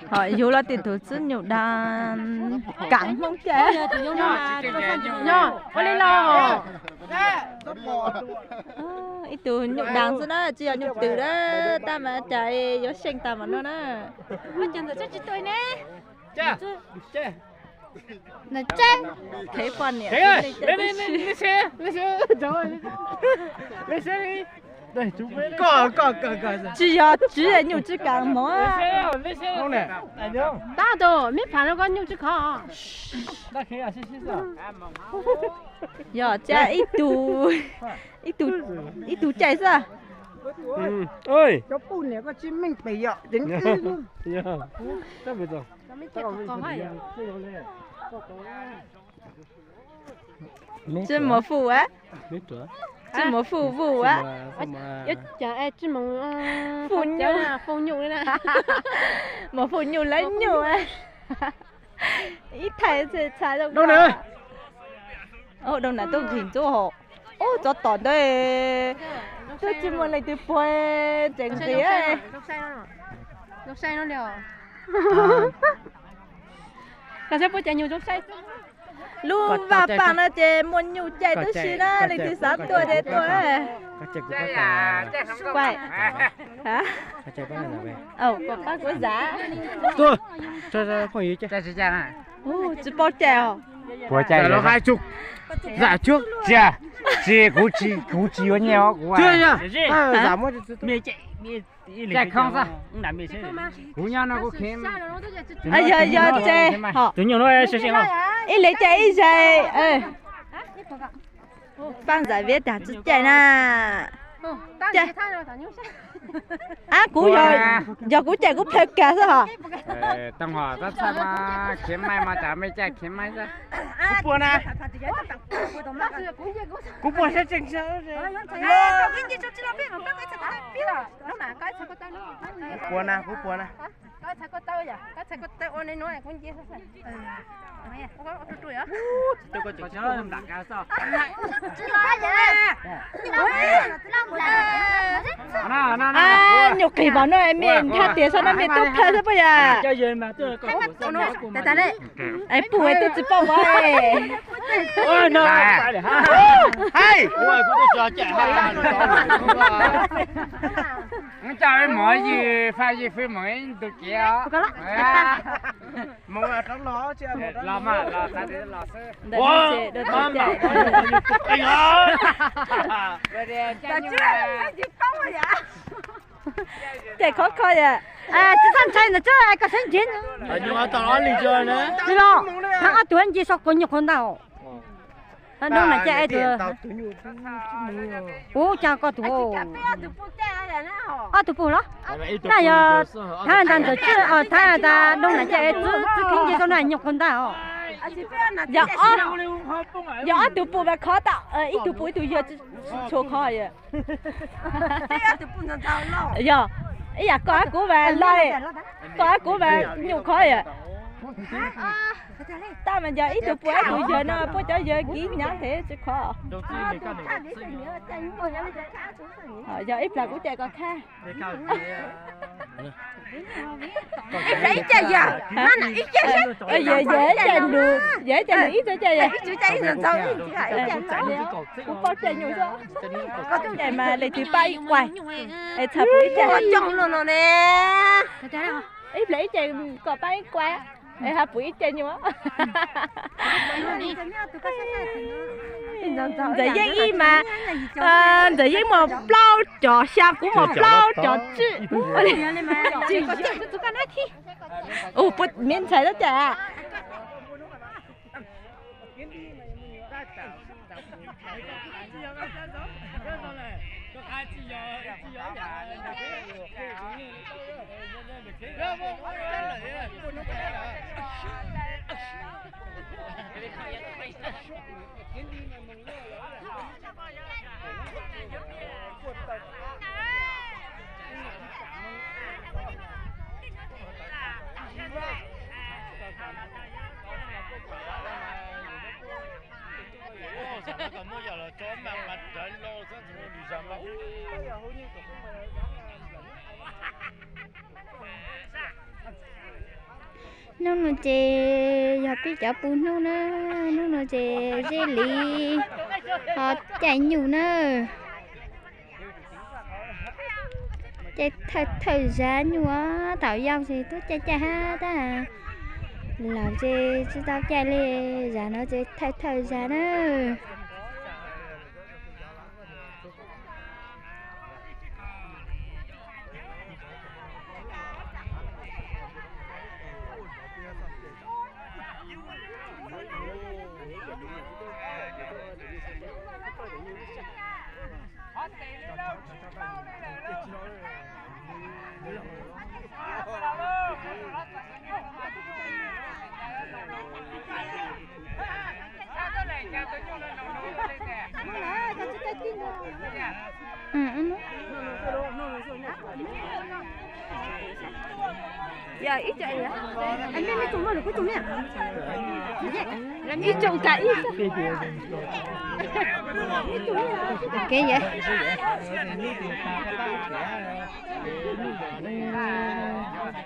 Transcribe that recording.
Ho yug los tim tus txwb nyuj dab kaav Hmoob tiag. Ua li los ib tug nyuj dab xwb na, tsis yog nyuj twm na, tab mas cas yuav seej tas mam no na. Tseeb, qhev poj niam. Tsis yog tswv nyuj tswv kaav Hmoob. Tab tus me phav no koj nyuj tswv kho. Yog tsa ib tug, ib tug, ib tug caij xwb. Cov poj niam koj tsis meej pem yom. Tsis muaj fuj a, tsis muaj fuj vuj a. Fuj nyuj, muaj fuj nyuj lawv nyuj. Ib thaj txhais zoo. Dau nam tuaj nqhis ntxuaj hos. Ub, tsov tom ntawd twb tsis muaj leej twg puag tseem nqhis. Lub vaj paam no ces muaj nyuj caij tib si na, leej twg xav tuaj ces tuaj. Pab kuv zam. Tsis paub caij os. Puas caij los hais tsuj. Zam tsuj. Tsis, kuv tsis yuav nyiaj os kuv. Caij khoob xwb. Kuv nyob no kuv kheev. Yog, yog ces tus nyuj no ib leeg caij ib zais. Pab zam viab tas tsis caij na. Ab, kuv yog, yog kuv caij kuv plhaw kag xwb hos. Tau hom tab txhaj mas khiav maij mas tas mej caij khiav maij xwb. Kuv puas na. Kuv puas sab tsees sab. Kuv puas na, kuv puas na. Nyuj qis vauv no me nthaj tias sab no me tub plhaw xwb puas yog? Es pum es twb tsis paub vauv. Coj mov yig faj yig fwj mus ib ntu kev os. Los mas los, los xwb. Caij khov kho yom. Tsis txhob ntshai ntawd tso, koj saib ntsis. Tsis los, thab ob tug nce so kuv nyuj qhuav ntag. Doog nam caij ib tug. Ub, cas koj tus, ob tug pum los? Na yog thab tas ntawd tsis, thab tas doog nam caij txwb txwb kheev nce so na nyuj qhuav ntag os. Yog ob tug pum mas khov tau, ib tug pum ib tug yawg tsis tshua khov yom. Yog ib yam koj kuv mas loj, koj kuv mas nyuj khov yom. Tab mas yog ib tug pum ib tug yawg no puab cov yawg kiv hnyav ntev tsis khov. Yog ib plag kuv caij koj khab. Ib plag ib caij yog, yog ib caij nus, yog ib caij nus ib txog caij yog. Kuv paub caij nyuj xwb. Koj caij mas leej twg pab ib kuaj, es txhaj pum ib caij. Ib plag ib caij koj pab ib kuaj, es ha pum ib caij nyuj. Ntxawm Yeeb ib mas, Ntxawm Yeeb muaj plaub cov xya, kuv muaj plaub cov tswb. Ua li, miv ntxhais lub caij. Hnub no ces yog peb cov pus hnub na, hnub no ces zeb liv ho caij nyuj na. Caij thawj thawj zag nyuj, thaum yau ces tub caij caij hab tab, los ces tsis tau caij li, zag no ces thawj thawj zag na. Ib tsoom ka ib. Kev yawm.